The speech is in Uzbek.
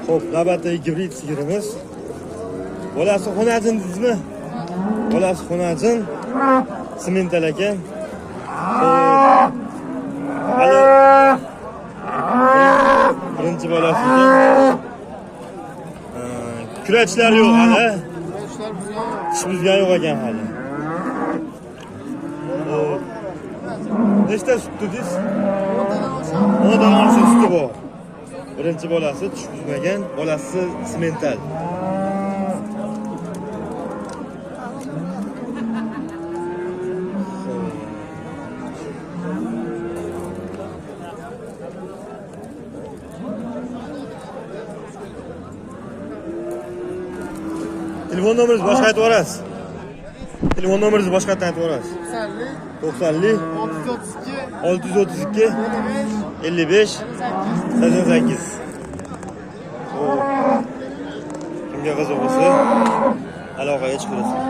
Xo'p, navbatdagi gibrid sigirimiz. Bolasi xonajin dedingizmi? Bolasi xonajin. Simental ekan. Xo'p. Hali birinchi bolasi ekan. Kurachlar yo'q hali. Tish buzgan yo'q ekan hali. Xo'p. Nechta sut dedingiz? 10tadan oshiq suti bor. Birinchi bolasi tish buzmagan, bolasi simental. Telefon nomeringizni boshqa aytib yuborasiz. Telefon nomeringizni boshqatdan aytib yuborasiz. 90 632 632 55 55 88. Xo'p. Kimga qiziq bo'lsa, aloqaga chiqaverasiz.